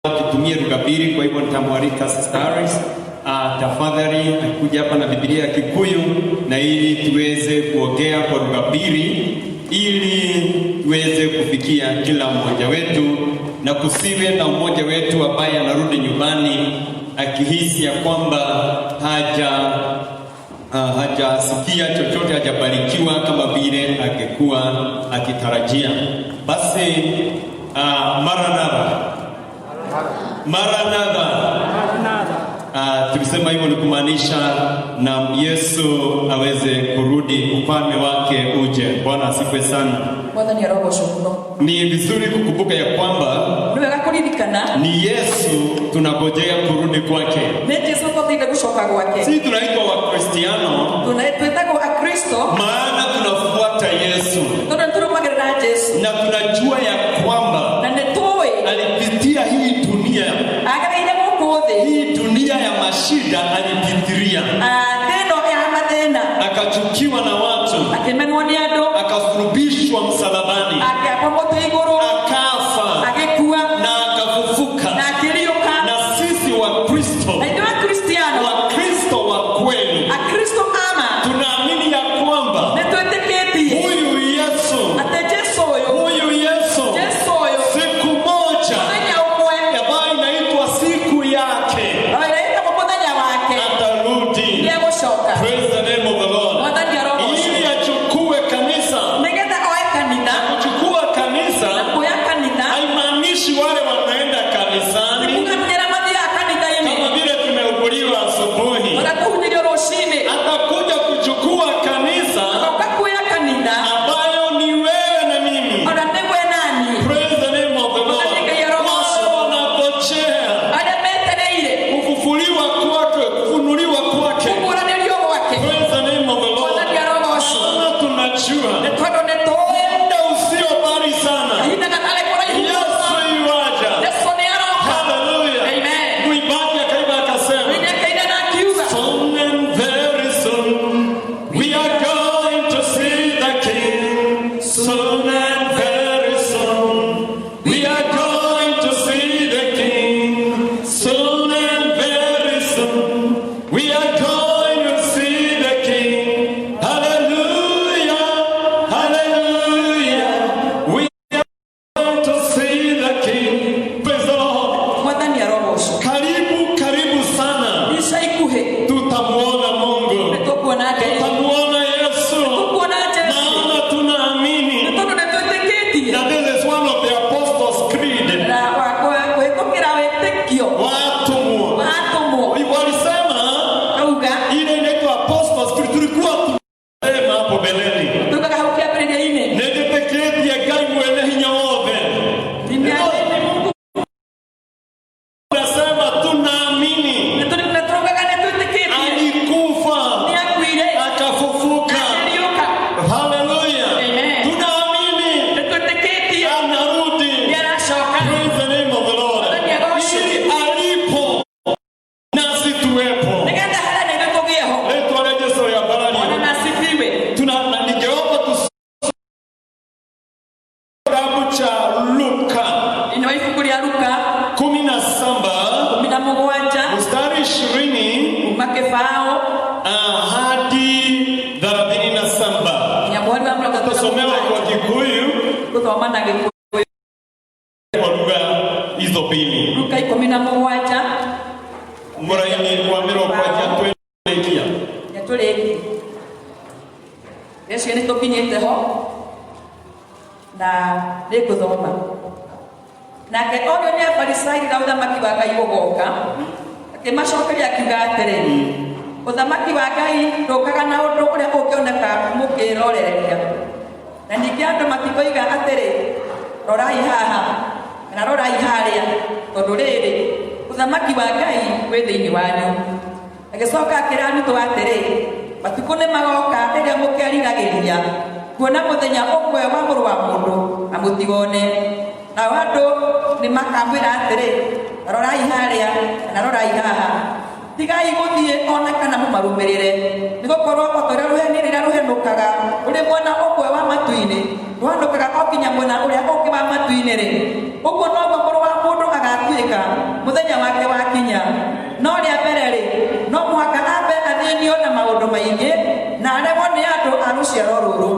Tutumie lugha mbili, kwa hivyo nitamwalika Sister Harris tafadhali akuja hapa na Biblia ya Kikuyu na ili tuweze kuongea kwa lugha mbili ili tuweze kufikia kila mmoja wetu na kusiwe na mmoja wetu ambaye anarudi nyumbani akihisi ya kwamba hajasikia chochote, hajabarikiwa kama vile angekuwa akitarajia. Basi maranatha, maranatha. Tukisema hivyo ni kumaanisha na Yesu aweze kurudi, ufalme wake uje. Bwana asifiwe sana. Mwathani arogocwo mũno. Ni vizuri kukumbuka ya kwamba Nĩ wega kũririkana ni Yesu tunagojea kurudi kwake. Nĩ Jesu tũthire gũcoka gwake. Sisi tunaitwa Wakristiano Twĩtagwo Akristo maana tunafuata Yesu tondũ nĩ tũrũmagĩrĩra Jesu na tunajua ya kwamba na nĩ tũĩ alipitia hii dunia, agereire gũkũ thĩ, hii dunia ya mashida alipitiria, thĩ ĩno ya mathĩna, akachukiwa na watu, akĩmenwo nĩ andũ, akasulubishwa msalabani, akĩambwo mũtĩ igũrũ, akafa agĩkua na akafufuka. Na akĩriũka. Na sisi Wakristo, Na ithuĩ Akristiano, Wakristo wa kweli, Akristo ama, tunaamini ya kwamba nĩ twĩtĩkĩtie huyu Yesu, atĩ Jesu ũyũ, huyu Yesu Jesu ũyũ, siku moja mũthenya ũmwe ambayo inaitwa siku yake ĩrĩa ĩtagwo mũthenya wake atarudi. nĩ egũcoka. Praise the name of the Lord. Mwathani arogocwo. Ili achukue kanisa. Nĩgetha oe kanitha. Kuchukua kanisa Na kuoya kanitha haimaanishi wale wanaenda kanisani kuga atĩ arĩa mathiaga kanitha-inĩ kama vile tumehubiriwa asubuhi. Ona tũhunjĩrio rũcinĩ. Atakuja kuchukua kanisa Agoka kuoya kanitha ambayo ni wewe na mimi. Ona nĩ we nani. Praise the name of the Lord. Mwathani arogocwo. Wale wanangojea Arĩa metereire kufufuliwa kwake, kufunuliwa kwake. Kũguũranĩrio gwake. Praise the name of the Lord. Mwathani arogocwo. Maana tunajua Nĩ tondũ nĩ tũĩ muda usio mbali sana kahinda gatarĩ kũraihu Yesu yuaja. Yesu nĩ aroka. Hallelujah. Amen. Mwimbaji akaimba akasema, Mũini akaina na akiuga, "Soon and very soon we are going to see the King. Soon and very soon we are going to see the King. Soon and very soon we are going to see the King. Hallelujah, hallelujah. We are going to see the King." Praise the Lord. Mwathani arogocwo. Karibu, karibu sana Ica ikuhĩ tutamuona Mungu, nĩ tũkuona Ngai, tutamuona Yesu, tũkuona Jesu, maana tunaamini. Nĩ tondũ nĩ twĩtĩkĩtie Na this is one of the Apostles' Creed. Na kũhĩtũkĩra wĩtĩkio Watumwa wa atũmwo. Walisema Kauga ile inaitwa Apostles' Creed, tulikuwa tunasema hapo mbeleni, tugaga hau kĩambĩrĩria-inĩ, nĩnjĩtĩkĩtie Ngai mwene hinya wothe. Nimeamini Mungu. Tunasema tunaamini Nĩ tũraugaga nĩ twĩtĩkĩtie alikufa nĩ akuire akafufuka. Akĩriũka. Haleluya! Amen. Tunaamini Nĩ twĩtĩkĩtie anarudi. nĩ aracoka. Praise the name of the Lord. Mwathani agocwo. Ili alipo nasi tuwepo. Nĩgetha harĩa na ithuĩ tũgĩe ho. Rĩtwa rĩa Yesu rĩambararĩrio. Bwana asifiwe. Tuna na ningeomba tusome kitabu cha Luka Thĩinĩ wa ibuku rĩa Luka 17 17 mstari 20 kuma kĩbaũ hadi 37. nginya mũhari wa 37. Tutasomewa kwa Kikuyu, Gũthoma na Gĩkũyũ. Kwa lugha hizo mbili. Luka 17 Mũraini wa 70 twĩrĩkia. Nĩ tũrĩkie rĩcio nĩ tũkinyĩte ho na nĩ ngũthoma. Nake orio nĩ Afarisai rĩrĩa ũthamaki wa Ngai ũgoka, akĩmacokeria akiuga atĩrĩ, ũthamaki wa Ngai ndũkaga na ũndũ ũrĩa ũngĩoneka mũkĩrorereria, na ningĩ andũ matikoiga atĩrĩ, 'Rorai haha,' kana 'Rorai harĩa,' tondũ rĩrĩ, ũthamaki wa Ngai wĩ thĩinĩ wanyu. Agĩcoka akĩra arutwo atĩrĩ, matukũ nĩ magoka rĩrĩa mũkeriragĩria kuona mũthenya ũmwe wa Mũrũ wa Mũndũ na mũtigone. Nao andũ nĩ makamwĩra atĩrĩ, 'Rorai harĩa,' kana 'Rorai haha.' Tigai gũthiĩ ona kana mũmarũmĩrĩre, nĩ gũkorwo o ta ũrĩa rũheni rĩrĩa rũhenũkaga rũrĩ mwena ũmwe wa matu-inĩ rũhanũkaga o nginya mwena ũrĩa ũngĩ wa matu-inĩ rĩ, ũguo noguo Mũrũ wa Mũndũ agatuĩka. Gũgaatuĩka mũthenya wake wakinya. No rĩa mbere rĩ, no mũhaka ambe athĩnio na maũndũ maingĩ na aremwo nĩ andũ a rũciaro rũrũ.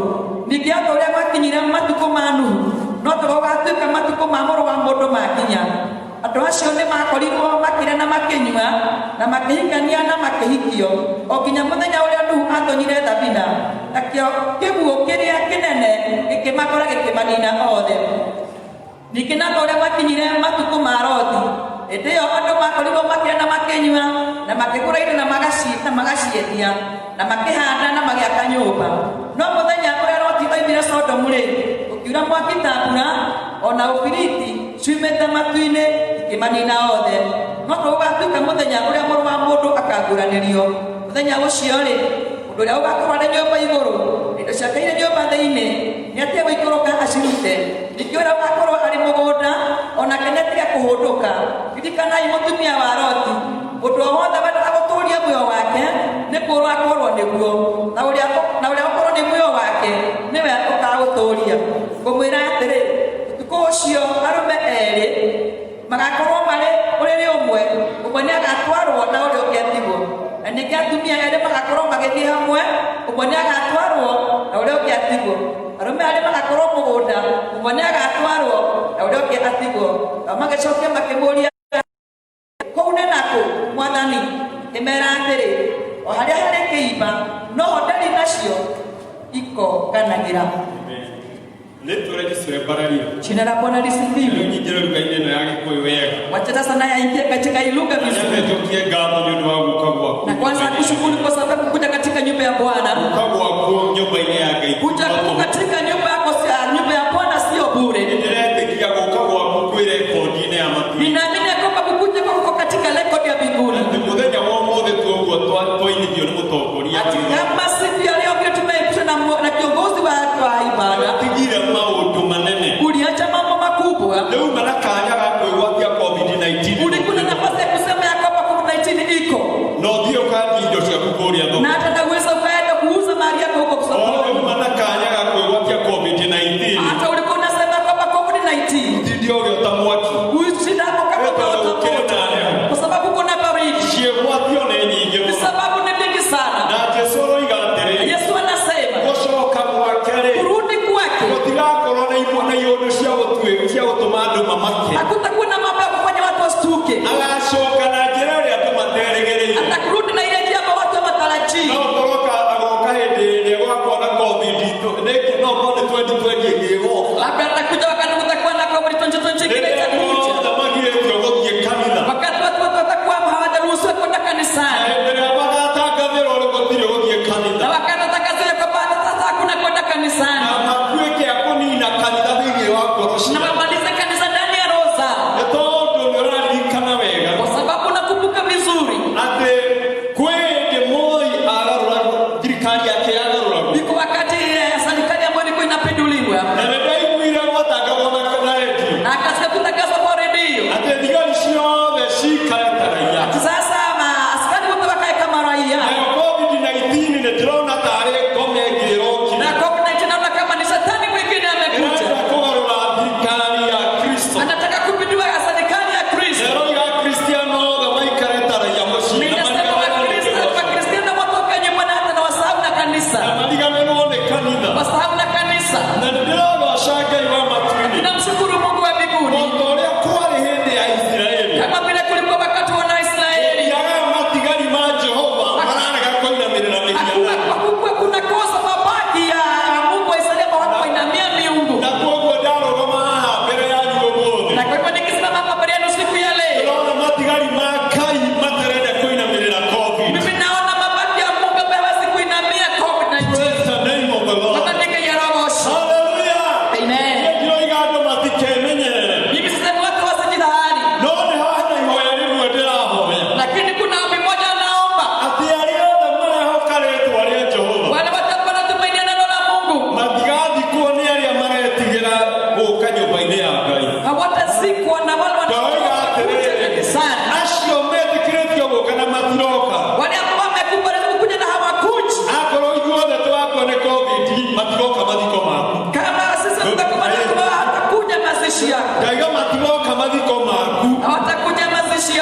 Ningĩ o ta ũrĩa gwakinyire matukũ ma Nuhu, no taguo gũgaatuĩka matukũ ma Mũrũ wa Mũndũ makinya. Andũ acio nĩ makorirwo makĩrĩa na makĩnyua na makĩhikania na makĩhikio o nginya mũthenya ũrĩa Nuhu aatonyire thabina, nakĩo kĩguũ kĩrĩa kĩnene gĩkĩmakora gĩkĩmanina othe. Ningĩ na ta ũrĩa gwakinyire matukũ ma Loti, hĩndĩ ĩyo andũ makorirwo makĩrĩa na makĩnyua na makĩgũra indo na magaciendia na makĩhanda na magĩaka nyũmba. No mũthenya ũrĩa Loti oimire Sodomu-rĩ, gũkiura mwaki ta mbura o na ũbiriti ciumĩte matu-inĩ ikĩmanina othe. No ta gũgatuĩka mũthenya ũrĩa Mũrũ wa Mũndũ akaguũranĩrio. Mũthenya ũcio-rĩ, mũndũ ũrĩa ũgakorwo arĩ nyũmba igũrũ, indo ciake irĩ nyũmba thĩinĩ, nĩatige gũikũrũka acirute. Ningĩ ũrĩa ũgakorwo arĩ mũgũnda, o nake nĩatige kũhũndũka. Ririkanai mũtumia wa Loti. Mũndũ o wothe wendaga gũtũũria muoyo wake nĩ kũũrwo akoorwo nĩguo, na ũrĩa ũkorwo nĩ muoyo wake nĩwe ũkaũtũũria. Ngũmwĩra atĩrĩ, ũtukũ ũcio arũme erĩ magakorwo marĩ ũrĩrĩ ũmwe, ũmwe nĩ agatwarwo na ũrĩa ũngĩ atigwo. Na ningĩ atumia erĩ magakorwo magĩthiĩ hamwe, ũmwe nĩ agatwarwo na ũrĩa ũngĩ atigwo. Arũme erĩ magakorwo mũgũnda, ũmwe nĩ agatwarwo na ũrĩa ũngĩ atigwo. Nao magĩcokia makĩmũũria, kũu nĩ nakũ, Mwathani? Akĩmeera atĩrĩ, o harĩa harĩ kĩimba noho nderi nacio ikonganagĩra. Rĩtwa rĩa Jesũ rĩambarario. Jina la Bwana lisifiwe. Rĩu nyingĩre lugha-inĩ ĩno ya Gĩkũyũ wega. Wacha sasa naye aingie katika hii lugha vizuri. Nyambe njokie ngatho nĩ ũndũ wa gũka gwaku. Na kwanza kushukuru kwa sababu kuja katika nyumba ya Bwana. Gũka gwaku nyũmba-inĩ ya Ngai. Kuja katika nyumba yako nyumba ya Bwana sio bure. Nĩndĩretĩkia gũka gwaku kwĩ rekondi-inĩ ya matu. Ninaamini ya kwamba kukuja kwako katika rekodi ya mbinguni. Atĩ mũthenya wa ũmũthĩ twoguo twainithio nĩ mũtongoria. Ati kama siku ya leo vile tumeipishwa na kiongozi wa ibada, Tigire maũndũ manene. Uliacha mambo makubwa. Rĩu na kanya ga kwĩgwatia COVID-19. Ulikuwa na nafasi ya kusema ya kwamba COVID-19 iko Na ũthiĩ ũkanjia indo ciaku kũrĩa thoko. Na hata naweza ukaenda kuuza mali yako huko O sokoni. rĩu na kanya ga kwĩgwatia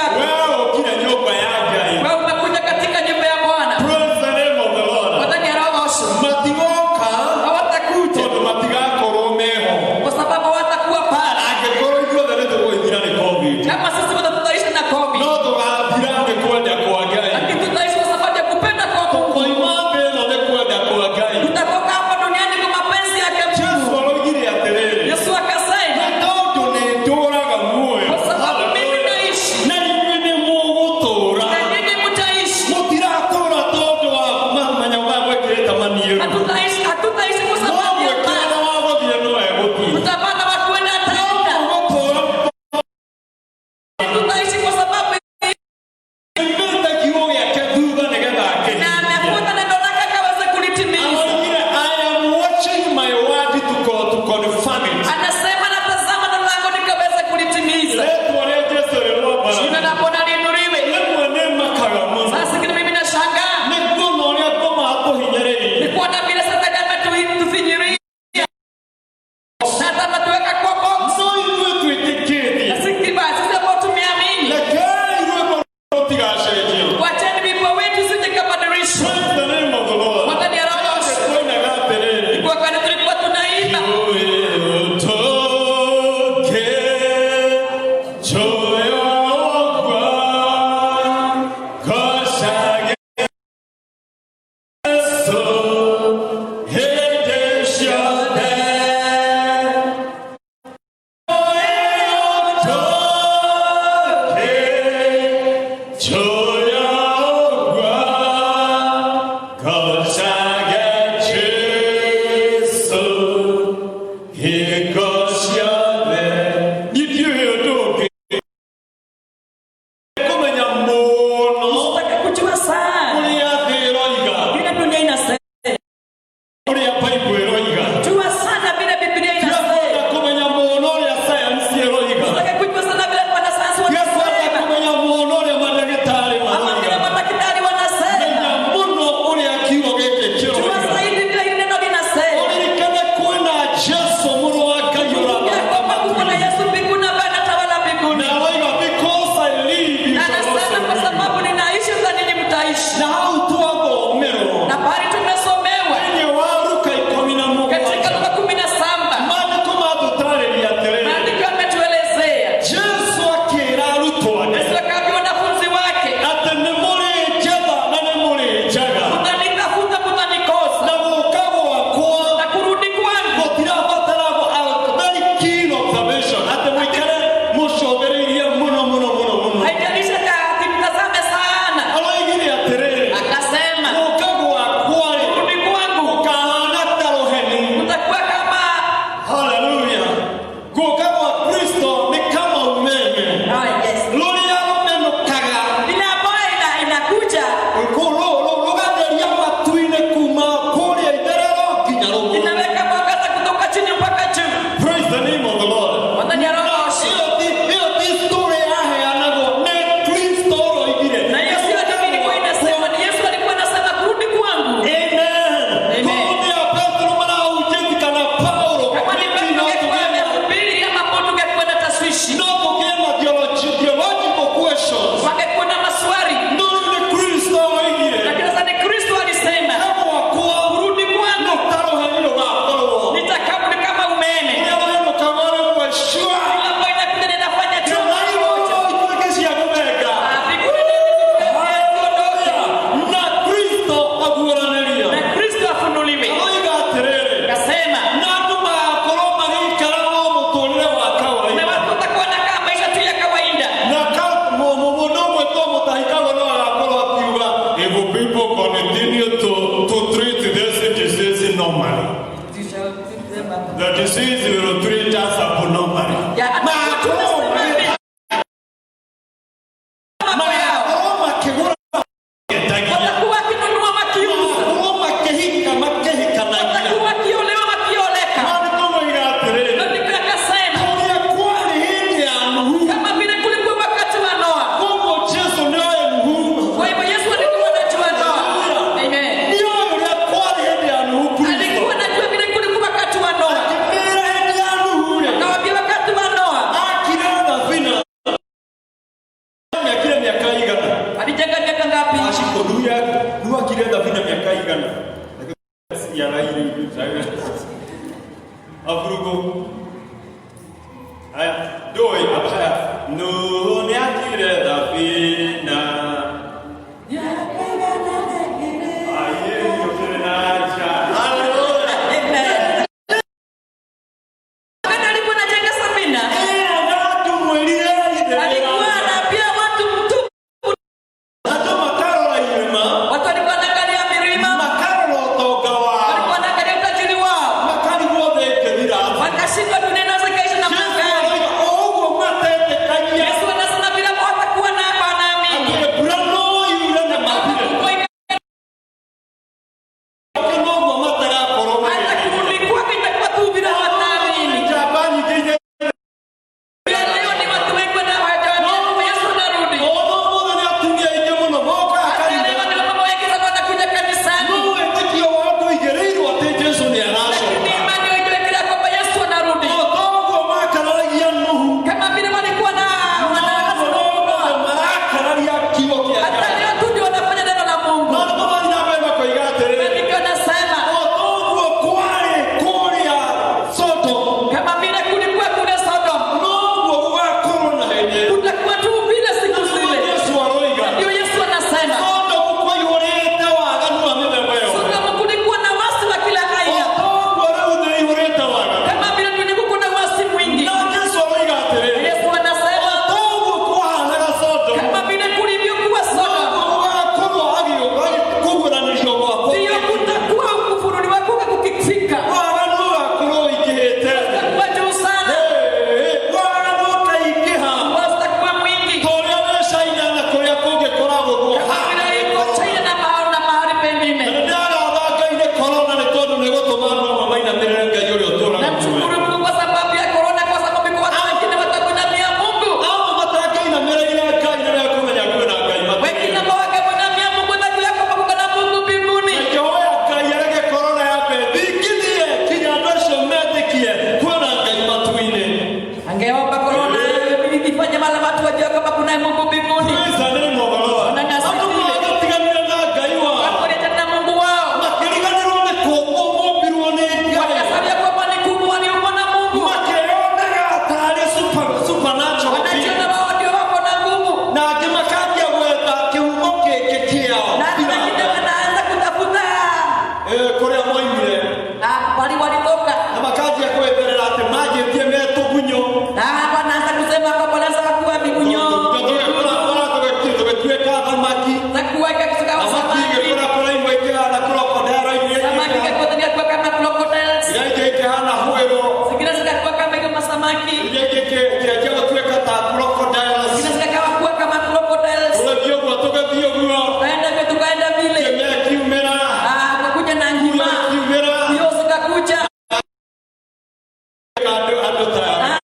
yako. Wewe ũkire nyũmba ya Ngai. Wewe umekuja katika nyumba ya Bwana. Praise the name of the Lord. Mwathani arogocwo. Matigoka Hawatakuja tondũ matigakorwo meho. kwa sababu hawatakuwa pale. Angĩkorwo ithuothe nĩ tũgũgĩthira nĩ COVID, Kama sisi wote tutaishi na COVID, no tũgathira nĩ kwenda kwa Ngai. lakini tutaishi kwa sababu ya kupenda kwa Mungu. Tũkoima thĩ ĩno nĩ kwenda kwa Ngai. Tutatoka hapa duniani kwa mapenzi yake Jesu Mungu. aroigire atĩrĩrĩ, Yesu akasema, nĩ tondũ nĩ ndũraga muoyo kwa sababu mimi naishi na inyuĩ nĩ Alijenga miaka ngapi? Wachiko Nuhu akire thabina mĩaka igana ciaraire aburugo aya ndũĩ aya Nuhu nĩakire thabina. Miaka igana na igĩrĩ. Aye, yũkĩre na nja. Hallelujah. Amen. Wakati alikuwa anajenga safina, Eraga andũ mwĩrire ithe. Alikuwa anaambia watu mtupu. Andũ makarora irĩma. Watu walikuwa wanaangalia milima, Makarora ũtonga wao. Walikuwa wanaangalia utajiri wao, makarigwo thĩ ĩngĩthira atĩa. Wakashindwa dunia inaweza ikaisha namna Jesu gani. aroiga o ũguo matetĩkagia Yesu anasema bila hawatakuwa na wanaamini. atĩ mbura no yure na mathire Mvua noguo matagakorwo hata kurudi kwake itakuwa tu bila hawataamini. Njamba nyingĩ iria Bila leo ni watu wengi hawajaamini kwamba Yesu anarudi. ona ũmũthĩ nĩ atumia aingĩ mũno mokaga Hata kanitha. leo ni wamama wengi sana wanakuja kanisani. No wĩtĩkio wa andũ igĩrĩirwo atĩ Jesu nĩ aracoka. Lakini imani haijawekelea kwamba Yesu anarudi. O toguo makararagia Nuhu, Kama vile walikuwa na noguo marakararia kiugo kĩa hata Ngai. leo tu ndio wanafanya neno la Mungu. No nĩko mathiĩ na mbere makoiga atĩrĩrĩ, Maandiko yanasema o toguo kwarĩ kũrĩa Sodom, kama vile kulikuwa kule Sodom, noguo gũgakorwo na hĩndĩ ĩyo. kutakuwa tu vile siku zile. Yesu aroiga Ndio Yesu anasema Sodom kwaihũrĩte waganu wa mĩthemba yothe. Sodom kulikuwa na wasi wa kila aina, O toguo rĩu thĩ ĩihũrĩte waganu. kama vile dunia kuna wasi mwingi. Na Jesu aroiga atĩrĩrĩ, Yesu anasema o toguo kwahanaga Sodom, kama vile kulivyokuwa Sodom, gũgakorwo agĩũka kũguũranĩrio gwakwa. ndiyo kutakuwa kufunuliwa kwake kukifika, Waganu ũgakorwo ũingĩhĩte. kutakuwa juu sana, Waganu ũkaingĩha wasi utakuwa mwingi ta ũrĩa wĩ China na kũrĩa kũngĩ kũragwo kama vile iko China na mahali pengine. Na nĩndĩragatha Ngai nĩ korona nĩ tondũ nĩ gũtũma andũ amwe mainamĩrĩre Ngai ũrĩa ũtũũraga muoyo. Namshukuru Mungu kwa sababu ya korona, kwa sababu iko watu wengine watakuinamia Mungu, Amwe matangĩinamĩrĩire Ngai nĩ rĩrĩa kũmenya kwĩna Ngai matu. Wengine ambao wangemwinamia Mungu watajua kwamba kuna Mungu mbinguni. Ngĩhoya Ngai arege korona yambe thingithie kinya andũ acio metĩkie kwĩna Ngai matu-inĩ. Angeomba korona ifanye wale watu wajue kwamba kuna Mungu mbinguni. Praise the name of the Lord. Bwana Andũ asifiwe. magĩtiganire na Ngai wao. Watu waliachana na Mungu wao, Makĩriganĩrwo nĩ kũũmbwo mombirwo nĩ Ngai. wakasema kwamba ni kubwa waliumbwa na Mungu, Makĩyonaga tarĩ supernatural wanajiona wao ndio wako na nguvu, na angĩ makanjia gwetha kĩhumo kĩngĩ kĩao na wengine wanaanza kutafuta Eh, kũrĩa moimire pali walitoka, na makanjia kwetherera atĩ manjĩtie me tũgunyũ na wanaanza kusema kwamba wanaanza kuwa migunyo tũgĩtuĩka thamaki. Na kuweka kama Thamaki samaki, igĩkũra kũra imwe ikĩhana crocodile. Samaki ikakuwa kuwa kama crocodiles, Iria ingĩ ikĩhana hwĩro. Zingine zikakuwa kama hiyo masamaki, Iria ingĩ ikĩanjia gũtuĩka ta crocodiles. Zingine zikawa kuwa kama crocodiles. Tũgĩthiĩ ũguo tũgĩthiĩ ũguo. Tukaenda vile tukaenda vile, Kĩmea kiumĩra. Kukakuja na ngima, Kiumĩra. hiyo zikakuja Andũ ta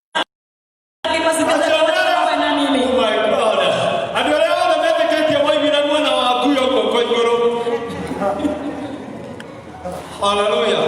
ngima zikaanza kuwa na nini. Oh my God. Andũ arĩa othe metĩkĩtie moimire mwena wa ngui ũguo kwa igũrũ. Haleluya.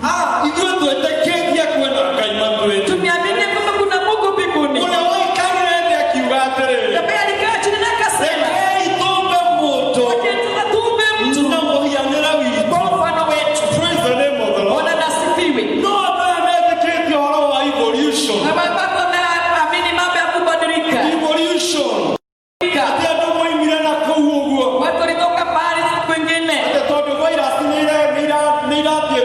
Ah, ithuĩ twĩtĩkĩtie kwĩna Ngai matu-inĩ. Tumeamini kwamba kuna Mungu mbinguni. Ũrĩa waikarire thĩ akiuga atĩrĩrĩ, Ambaye alikaa chini na akasema, rekei tũmbe mũndũ "Wacha tuumbe mtu na mũhianĩre witũ." kwa mfano wetu." Praise the name of the Lord. Bwana na asifiwe. No andũ aya metĩkĩtie ũhoro wa evolution. Na watu wameamini mambo ya kubadilika. Evolution. Atĩ andũ moimire na kũu ũguo. Watu walitoka pahali kwingine. Atĩ tondũ virus nĩ irathiĩ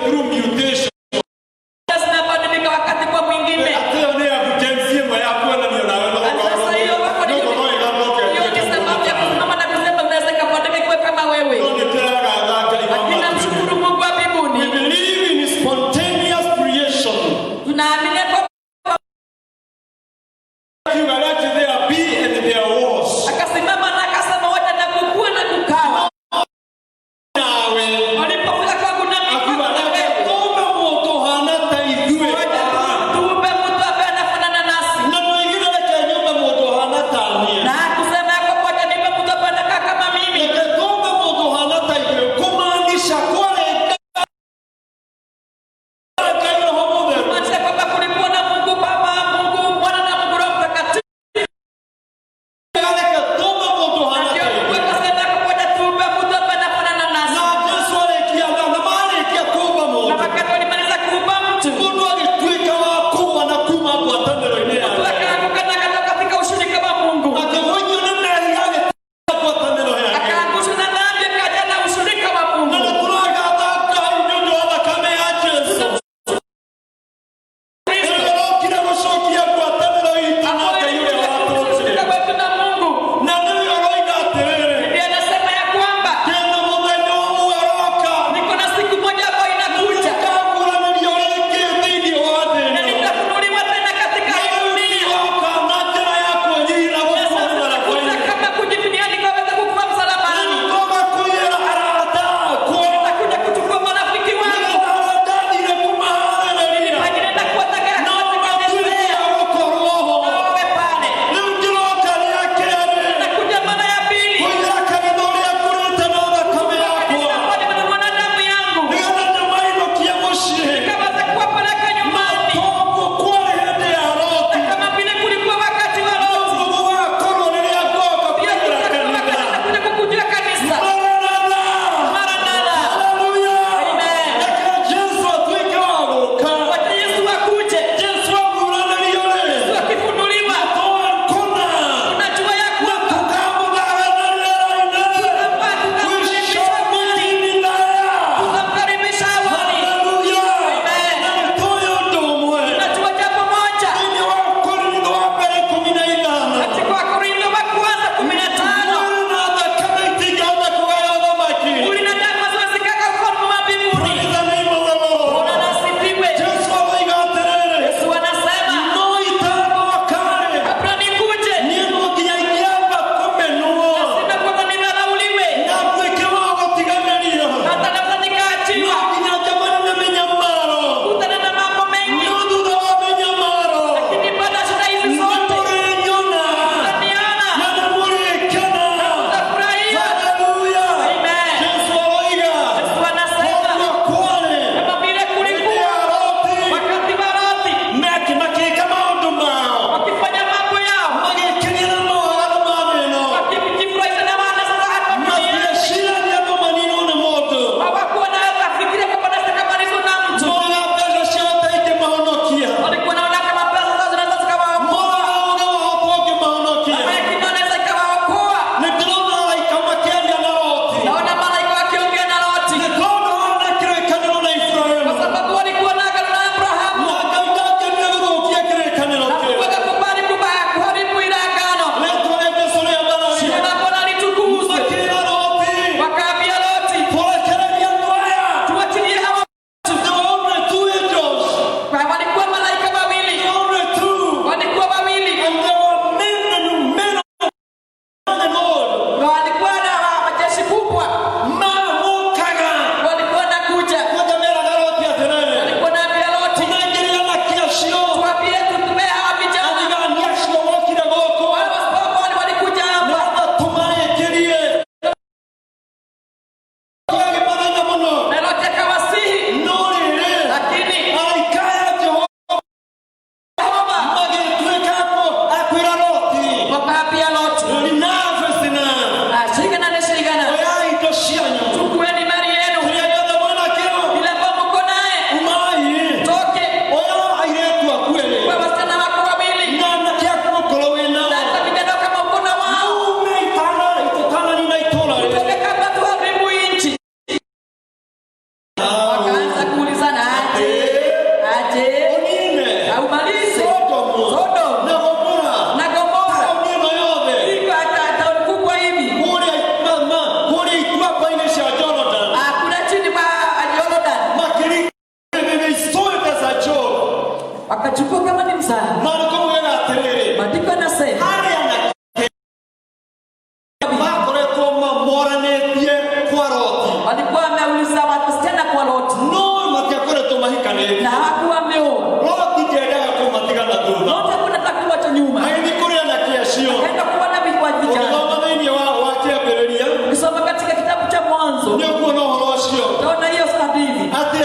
kuuliza wasichana kwa Loti, No matiakoretwo mahikanĩtie. na hakuwa ameoa. Loti ndiendaga kũmatigana thutha. Loti hakuna kuwacha nyuma, Agĩthiĩ kũrĩ anake acio. akaenda kuona vijana. Ũgĩthoma thĩinĩ wa kĩambĩrĩria Ukisoma katika kitabu cha Mwanzo nĩ ũkuona ũhoro ũcio utaona hiyo hadithi. atĩ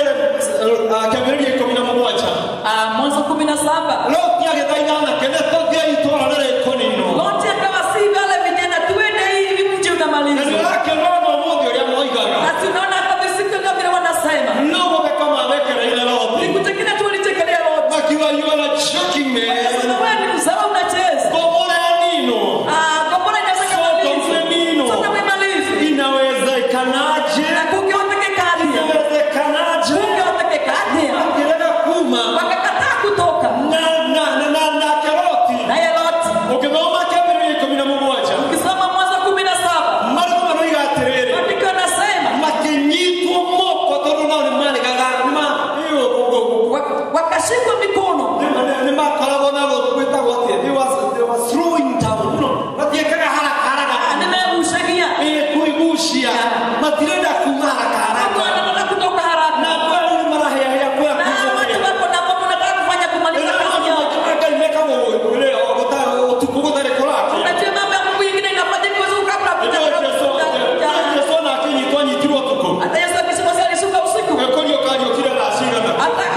kĩambĩrĩria 17. Mwanzo 17. Loti agĩthaitha anake nĩ tũthiĩ itũũra rĩrĩkũninwo. Loti akawasihi wale vijana, tuende hivi mji Na nĩ unamalizwa. ũrakĩona ũmũthĩ ũrĩa moigaga. Na tunaona hata visiku kama vile wanasema No gũtheka mathekereire Loti. ni kuchekea tu, walichekelea Loti. Makiuga you are joking man. Wakasema wewe ni mzao unacheza. Gomora yaninwo. Gomora inaweza Sodom kumalizwa. yaninwo. Sodom imalizwe. Inawezekanaje? Na kungeonekana. Inawezekanaje? Kungeonekana. Akĩrega kuma Wakakataa kutoka. na na na na nake Loti. Naye Loti, Ũkĩthoma kĩambĩrĩria 17. ukisoma Mwanzo 17, Marĩtwa maroiga atĩrĩrĩ, maandiko yanasema makĩnyitwo moko tondũ nao nĩmaregaga wakashikwa mikono. nĩmakoragwo na gwĩtagwo atĩa? They were throwing down. No, matiĩkaga haraka haraka. Nimeushagia. Ĩ, kwĩgucia. Matirenda kuma haraka Watu haraka. wanataka kutoka haraka. Na andũ aya rĩu nĩmarahĩahĩa kuoya Na watu kwĩgũkĩra. wako na mambo wanataka kufanya kumaliza kazi yao. Ũtukũ gũtarĩ kũrakĩa. Unajua mambo ya Mungu ingine inafanyika usiku kabla Jesu na akĩnyitwo anyitirwo ũtukũ. Hata Yesu akisema si alishuka usiku. Kũriũka ariũkire thaa cigana?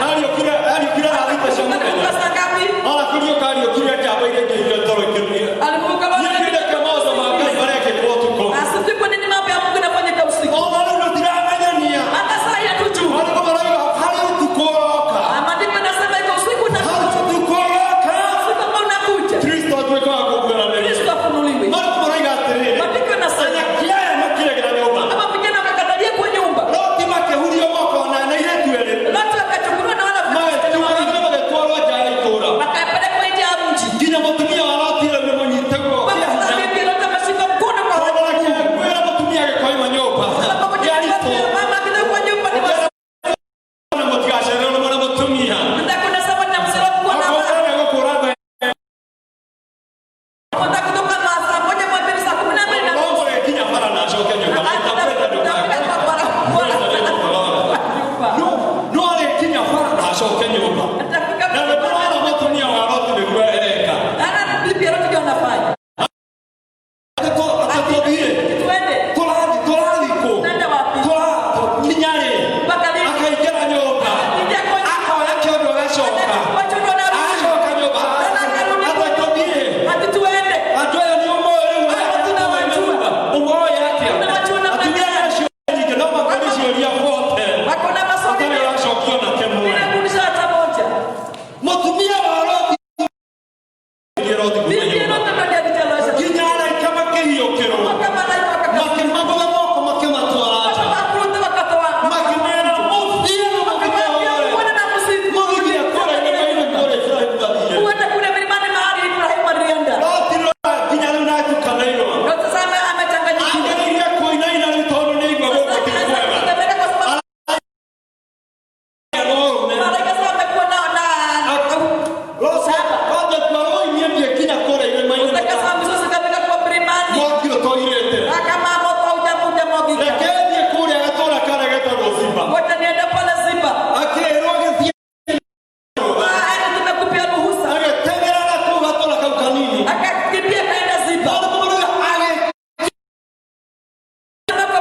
Ariũkire thaa thita cia mũthenya. Alifuka saa ngapi? Ara kũriũka ariũkire njamba iria ingĩ iria toro ikĩruia. Alifuka Niĩ ndĩreka maũndũ ma Ngai marekĩkwo ũtukũ. Asijui kwa nini mambo ya Mungu inafanyika usiku. Ona rĩu tũtiramenyania. Hata saa hii hatujui. Maandĩko maroiga harĩ ũtukũ ũroka. Maandiko yanasema iko usiku na Harĩ ũtukũ ũroka. usiku ambao unakuja. Kristo atuĩke wa kũguũranĩrio. Kristo afunuliwe. Maandĩko maroiga atĩrĩrĩ, Maandiko yanasema anake aya makĩregera nyũmba. kama vijana wakakatalia kwa nyumba. Loti makĩhurio moko na airĩtu erĩ. Loti akachukuliwa na wale vijana wawili. Magĩtwarwo magĩtwarwo nja ya itũũra. Akapelekwa nje ya mji. Nginya mũtumia wa Loti rĩu nĩ mũnyite guoko. Mpaka sasa bibi Loti ameshika mkono kwa Kwĩra mũtumia agĩkoima nyũmba. sababu Yarito. mama akitoka kwa nyumba ni Na mũtigacererwo nĩ mwana mũtumia. Mtakuna sawa na msela kuwa na Akorwo nĩegũkũra thaa Mta kutoka masaa moja mwa mbili saa 12 na Rongo rĩkinya bara na acoke nyũmba. Nĩtakwenda No arĩkinya bara na acoke nyũmba. Atafika Na nĩ ndĩrona mũtumia wa Loti nĩguo areka. Ana bibi Loti ndio anafanya. Atũthiĩ. Tuende. Tũrathiĩ tũrathiĩ kũ? Tunaenda wapi? Nginya rĩ? Mpaka lini? Akaingĩra nyũmba. Ingia kwa Akoya kĩondo agacoka. Kwa chondo na Agacoka nyũmba. Atatũthiĩ. Ati tuende. Andũ aya nĩ ũmoĩ rĩu. Ũmoĩ atĩa? Atumia aya ciũria nyingĩ no makũrie ciũria bote. Wako na maswali Hatarĩ mengi. ũracokio na kĩmwe. Bila kurudisha hata moja. Mũtumia wa Loti Loti kuma Bibi nyũmba. Loti ndio alichelewesha. Nginya araika makĩhiũkĩrwo. Mpaka malaika wakakasirika. Makĩmagũtha moko makĩmatwara nja. Wakawakuta wakatoa. Makĩmera mũthiĩ na Wakawaambia mũthiĩ muende na msifu. Mũthiĩ kũrĩa irĩma-inĩ kũrĩa Iburahĩmu athiire. Uende kule milimani mahali Ibrahimu alienda. Loti rora nginya rĩu nĩatukanĩirwo. Loti sasa amechanganyikiwa. Agĩrĩire kũinaina rĩu tondũ nĩaigua gũkũ ti Sasa kwega. anatetemeka kwa sababu Na ũrũme. malaika sasa amekuwa na na Loti kwanza twaroinie thiĩ nginya kũrĩa irĩma-inĩ. Sasa mizozo ikafika kwa milimani. Mwaki ũtoirĩte. Kama moto haujamwagika. Reke thiĩ kũrĩa gatũũra karĩa getagwo Ziba. Wacha niende pale Ziba. Akĩrwo gĩthiĩ Aende tumekupia ruhusa. agĩteng'era na kũu gatũũra kau kanini. Akakimbia kaenda Ziba. Maũndũ maroiga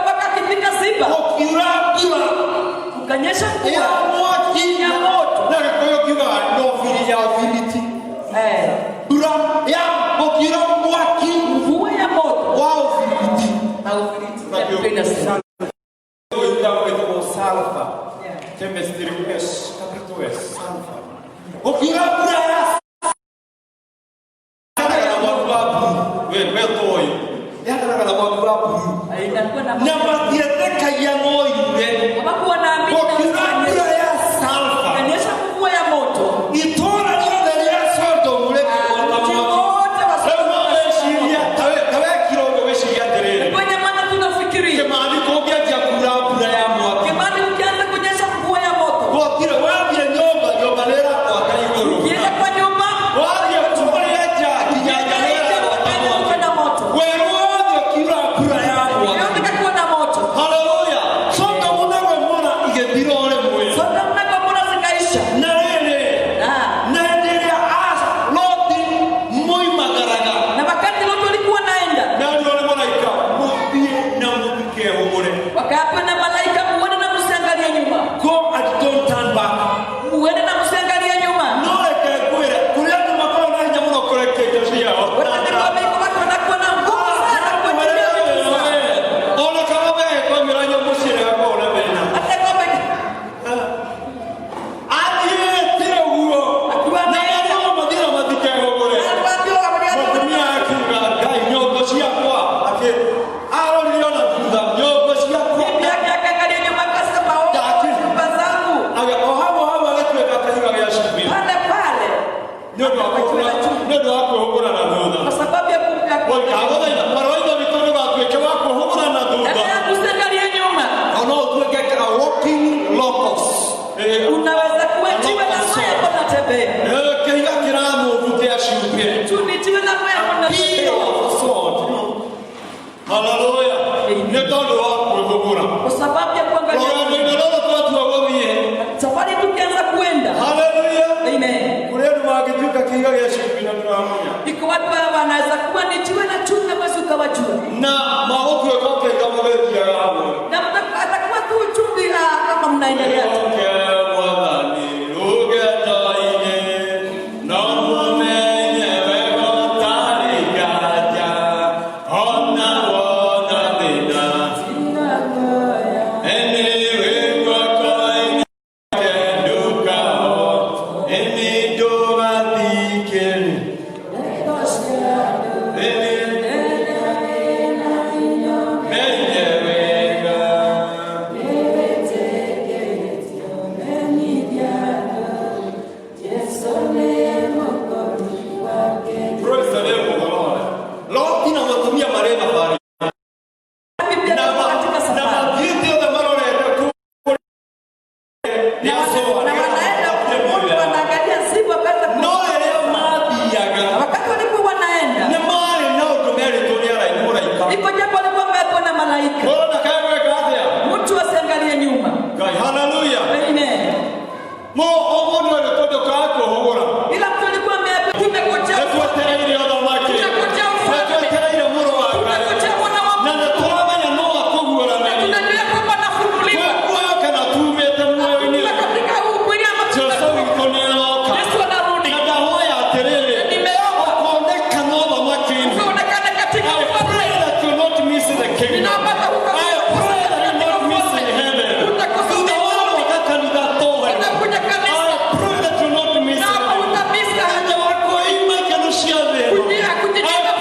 Mpaka akifika Ziba agĩkiura mbura kukanyesha ya mvua mwaki ya moto. na gĩkũyũ kiugaga no ya ũbiriti. Eh, Mbura ya gũkiura mwaki mvua ya moto wa ũbiriti. na ufiriti. Ndio inasema. Wĩtagwo sulfur. Chemistry S, capital S, sulfur. Gũkiura mbura ya na mwaki wa blue. We tũĩ. Yakanaga na mwaki wa blue. Inakuwa na Na matietĩkagia no yure. hawakuwa naamini Gũkiura mbura ya sulfur. Kanyesha mvua ya moto. Itũũra rĩothe rĩa Sodom rĩkĩgwata Mji mwaki. wote wa Rĩu no wĩcirie ta wekira ũguo wĩcirie atĩrĩrĩ. Kwenye maana tunafikiria Kĩmani kũngĩanjia kuura mbura ya mwaki. Kimani ukianza kunyesha mvua ya moto, Gũtirĩ wathiĩ nyũmba, nyũmba nĩĩrakwaka igũrũ. ukienda kwa nyumba Wathiĩ kũrĩa nja nginya nja nĩĩrakwaka mwaki. ukienda na moto, Werũ wothe ũkiura mbura ya mwaki. yote ikakuwa na moto. Haleluya. Sodomu naguo Haleluya. Nĩ tondũ wa kwĩhũgũra. Kwa sababu ya kuangalia Rũgendo-inĩ rũrũ twatua gũthiĩ. Safari tukianza kuenda. Haleluya. Amen. Kũrĩ andũ mangĩtuĩka kĩiga gĩa cumbĩ na ndũramenya. Iko watu wanaweza kuwa ni jiwe na chumvi na basi ukawajua. Na magũtuĩka kĩiga mũgĩthiaga hamwe. Na atakuwa tu chumvi kama mnaendelea tu. Oke Mwathani rũgendo-inĩ, no mũmenye wega ũtarĩ nganja, ona wona thĩna. Ĩni wĩ guoko-inĩ gwake ndũkaho, ĩni ndũgathikĩrĩrie. Ĩni menye wega. Praise the name of the Lord. Loti na mũtumia marĩ thabarĩ. Biblia Na tuko katika na safari. mathiĩte othe marorete kũu nĩ Zoa, Na wanaenda nĩgetha watu wanaangalia siku wakaweza No rĩrĩa mathiaga Na wakati walikuwa wanaenda nĩ marĩ na ũndũ merĩtwo nĩ mũraika. iko jambo walikuwa wameambiwa na malaika. Mũrona ndakae gwĩka atĩa? Mtu asiangalie nyuma. Ngai, haleluya. Amen. Mo o mũndũ erĩtwo ndũkae kwĩhũgũra. Ila mtu alikuwa ameambiwa tumekujia Nĩ twetereire ũthamaki. Tumekujia Nĩ ufalme. twetereire mũrũ wa Ngai. Tumekujia mwana wa Na Mungu. nĩ tũramenya no akũguũranĩrie. Tunajua kwamba anafunuliwa. Twĩ muoyo kana tumĩte muoyo-inĩ. Tukiwa katika huu mwili ama Jesu witũ nĩ aroka. Yesu anarudi. Na ndahoya atĩrĩrĩ, Na nimeomba ũkonekana ũthamaki-inĩ. ukaonekane katika I ufalme. pray that you not miss the kingdom. Ninaomba I pray that you not miss in heaven. Utakosa Thutha wa gwaka kanitha tohe. Utakuja kanisa. I pray that you not miss Naomba heaven. utamisa. Anja wako ima ikeno cia thĩ ĩno. Kujia I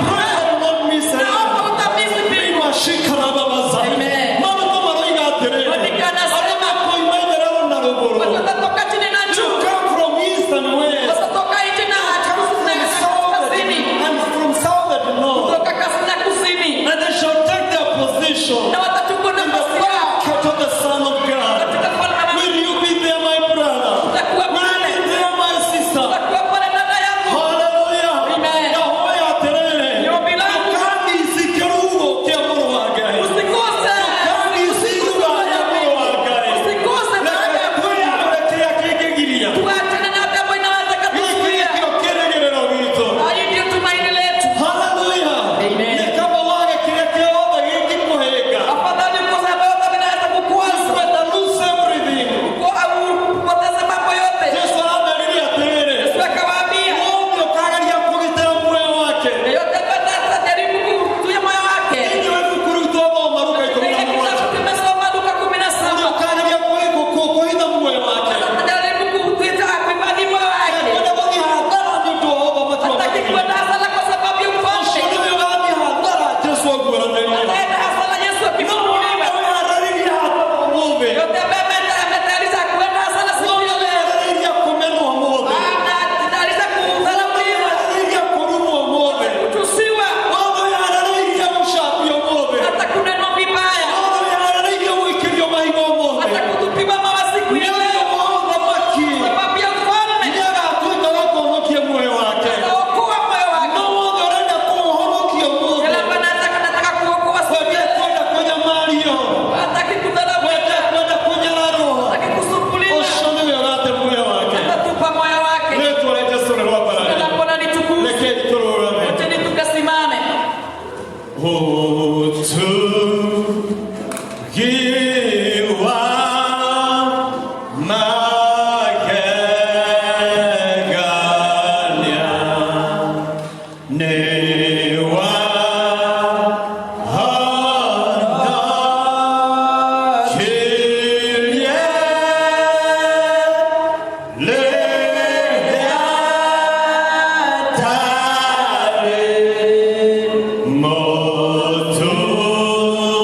pray that you not miss heaven. Naomba utamisi mbingu. Mashikarababaza. Amen. Maandĩko maroiga atĩrĩrĩ, Maandĩko yanasema, arĩa makoima itherero na rũgũrũ. Watu watatoka chini na You juu. come from east and west. Watatoka nchi na Come from na south kaskazini. and from south and north. Kutoka kaskazini na kusini. And they shall take their position Na watachukua in the nafasi yao banquet of the Son of God. katika falme la Will you be there, my brother? Utakuwa Will pale. you be there, my sister? Utakuwa pale dada yangu. Hallelujah. Amen. Ndahoya atĩrĩrĩ, Ni ombi langu. ndũkanici kĩrugo kĩa mũrũ wa Ngai. Usikose. Ndũkanici rũraya mũrũ wa Ngai. Usikose baada Reke ya twĩyamũre kĩrĩa kĩngĩgiria. tuachane na jambo inaweza Gĩkĩ katuzuia. nĩkĩo kĩrĩgĩrĩro gitũ. Hii ndio tumaini letu. Hallelujah. Amen. Nĩ kaba wage kĩrĩa kĩothe gĩngĩkũhĩnga. Afadhali ukose ambayo vinaweza kukwaza. You better lose everything. Au upoteze mambo yote. Jesu aramerire atĩrĩrĩ, Yesu akawaambia, mũndũ ũkageria kũgitĩra muoyo wake. yeyote ambaye atajaribu kuzuia moyo wake. Thĩinĩ wa ibuku rĩu twathoma Luka Katika 17. kitabu tumesoma Luka 17. Ũrĩa ũkageria kũhitha muoyo wake. Atajaribu kutuita kuhifadhi moyo wake. Ekwenda gũthiĩ hathara nĩ ũndũ wa ũthamaki wa Hataki Ngai. kwenda hasara kwa sababu ya Ũcio ufalme. nĩwe ũgathiĩ hathara Jesu aguũranĩrie. Ataenda hasara Yesu akifunuliwa. Wĩharĩrĩrie hathara ũmũthĩ. Yote ambaye ametayarisha kwenda hasara siku ya leo. Wĩharĩrĩrie kũmenwo ũmũthĩ. Anajitayarisha kudharauliwa, Wĩharĩrĩrie kũrumwo ũmũthĩ. kutusiwa, Wothe wĩharĩrĩirie gũcambio ũmũthĩ. hata kunenwa vibaya, Wothe wĩharĩrĩirie gũikĩrio mahiga ũmũthĩ. hata kutupiwa mawe siku Nĩ ya ũndũ leo. wa ũthamaki. Sababu ya ufalme Nĩagatuĩka wa kũhonokia muoyo wake. ataokoa moyo wake. No wothe ũrenda kũũhonokia ũmũthĩ. Kila ambaye anataka kuokoa siku Wende ya leo, kwenda kũnyamario. hataki kudharauliwa, Wende kwenda kũnyararwo. hataki kusumbuliwa, Ũcio nĩwe ũgate muoyo wake. atatupa moyo wake. Rĩĩtwa rĩa Jesũ nĩrĩambararĩrio. Na Bwana litukuzwe. Rekei tũrũgame. Wacheni tukasimame. Ũtugi wa magegania nĩ wa honokirie rĩrĩa ndarĩ mũtumumu.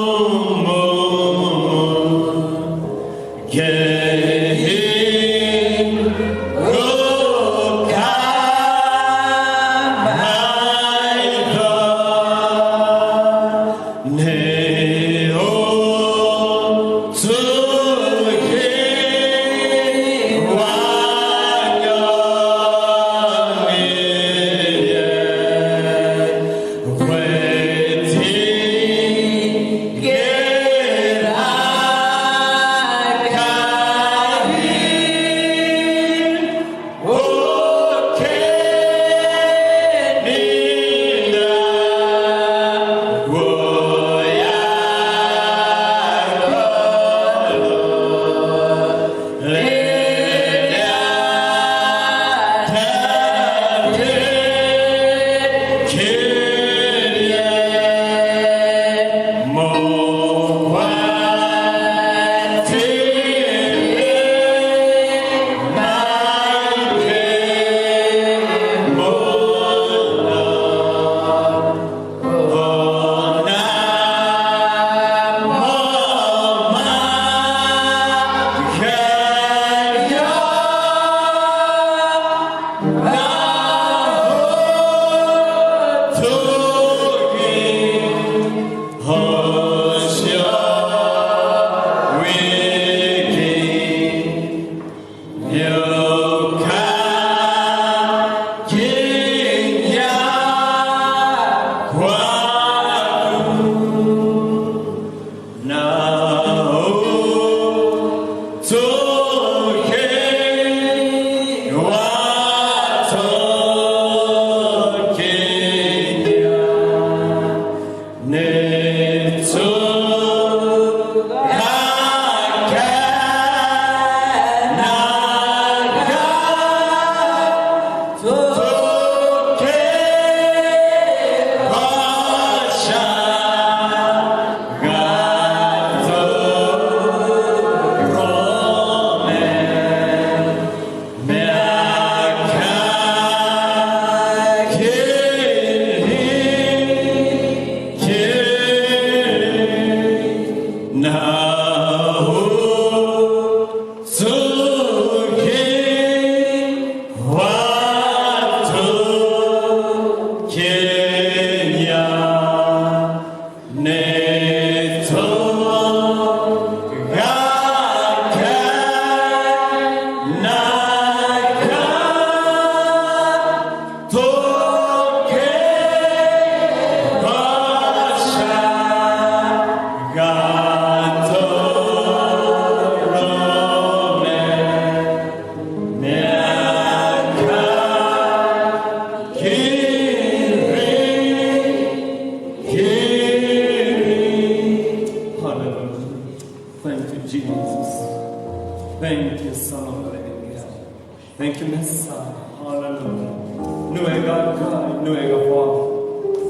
Thank you, Son of the Living God. Thank you, Messiah. Hallelujah. Nĩ wega Ngai, nĩ wega Bwana,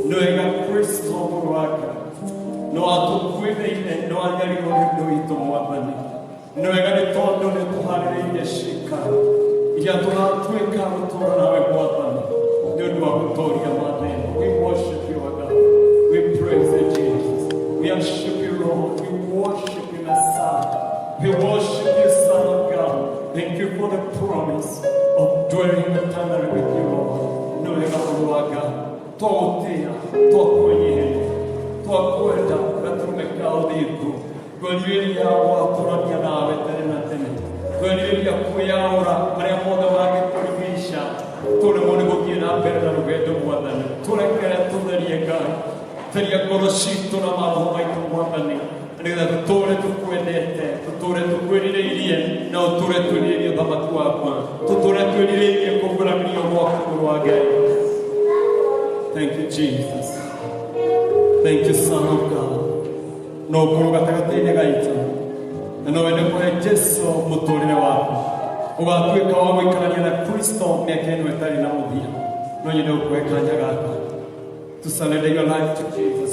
nĩ wega Kristo mũrũ wa Ngai. Nĩ watũkuĩrĩire, nĩ wanyarirwo nĩ ũndũ witũ Mwathani. Nĩ wega nĩ tondũ nĩ tũharĩrĩirie ciikaro iria tũgatuĩka gũtũũra nawe Mwathani nĩ ũndũ wa gũtũũria mathĩna. We worship you, our God. We praise you, Jesus. We worship you, Lord. We worship you, Messiah. We worship you, Son of God. Thank you for the promise of dwelling eternally with you, Lord. Nĩ wega mũrũ wa Ngai. Twagũtĩĩa, twakwĩnyihĩria, twakwenda gatũrũme ka ũthingu. Ngwerirĩria gwatũrania nawe tene na tene. Ngwerirĩria kwĩyaũra marĩa mothe mangĩtũrigica tũremwo nĩ gũthiĩ na mbere na rũgendo Mwathani. Tũrekere tũtherie Ngai. Theria ngoro citũ na maroho maitũ Mwathani, nĩgetha tũtũre tũkwendete, tũtũre tũkwĩrirĩirie, na ũtũre twĩrirĩirie ũthamaki wakwa, tũtũre twĩrirĩirie kũguũranĩrio gwaku mũrũ wa Ngai. Thank you, Jesus. Thank you, Son of God. No ũkorwo gatagatĩ-inĩ gaitũ na no wende kũhe Jesu mũtũrĩre waku, ũgatuĩka wa gũikarania na Kristo mĩaka ĩno ĩtarĩ na mũthia. No nyende gũkũhe kanya gaka to surrender your life to Jesus.